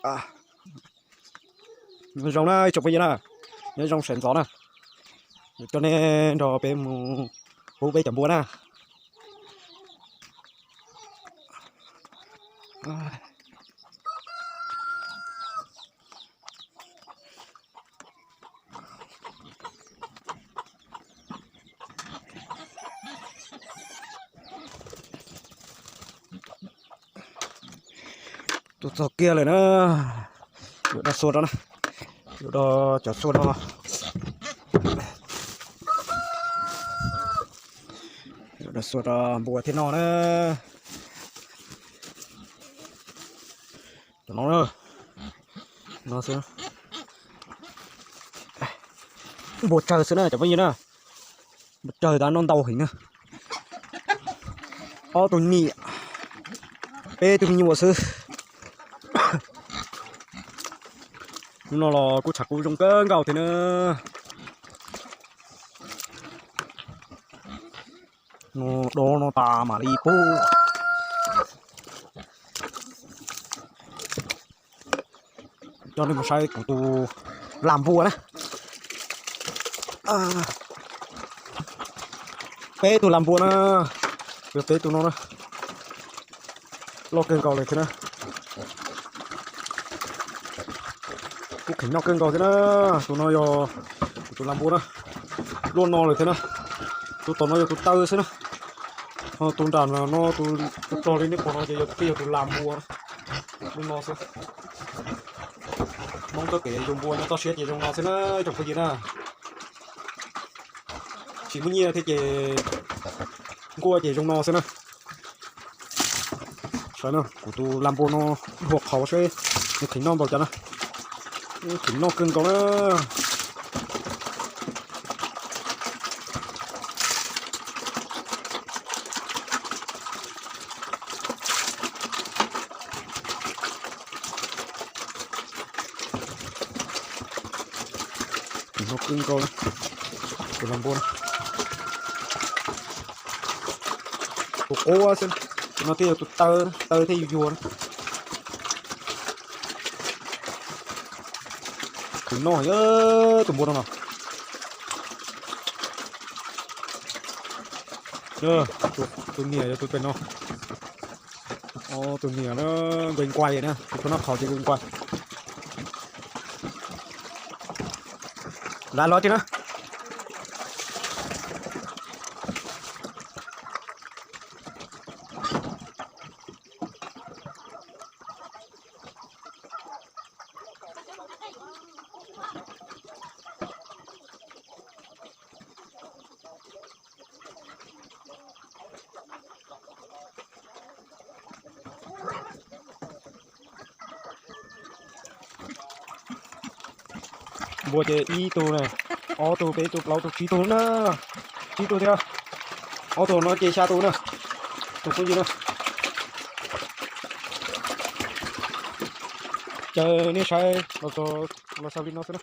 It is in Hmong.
Nyob zoo na ib tsoom phooj ywg na, nyob zoo sawv ntxov na, coj nej nrog peb mus pub peb cov npua na. Tuaj txog kiag lawm na. Yuav do xua rau na, yuav do cov xua rau, yuav do xua rau npua thiab no na. Cov no, no xwb, npua tsawg xwb na cov phooj ywg na. Npua tsawg tas no ntau heev na. Ob tug niam, peb tug me nyuam xwb. Hnub no los kuj tshav kub zoo kawg nkaus thiab na. No, do no tas mam li pub. Coj nej mus saib kuv tus lag npua na. Peb tug lag npua na, peb tug no na, loj kawg nkaus lawm thiab na. Kuj kheev noj kawg nkaus thiab na. Tus no yog kuv tus lag npua na, luaj no lawm thiab na. Tus tom no yog tus taw xwb na. Tus nram no, tus rog li nej pom no ces yog, twb yog tus lag npua na. Lub no xwb. Hmoob txoj kev yug npua nyob toj siab ces zoo no xwb na tsoom phooj ywg na. Tsis muaj nyiaj thiab ces nkuaj ces zoo no xwb na. Saib na, kuv tus lag npua no, ib huam qhauv seb nws kheev noj npaum cas na. Kheev noj kawg nkaus na. Kheev noj kawg nkaus na, tus lag npua na. Tus qub xwb, tus no thiaj yog tus taw, taw thiaj yuag yuag na. Kheev noj, tus npua no no. Tus niam yog tus pem no. Tus niam na, nquaij nquaij na, tus noj qhauv ces nquaij nquaij. Lav los tiag na. Npua ces ib tug na, ob tug, peb tug, plaub tug, tsib tug na. Tsib tug thiab. Ob tug no ces xya tus na. Tus phooj ywg na. Caw nej saib los, los xaus li no xwb na.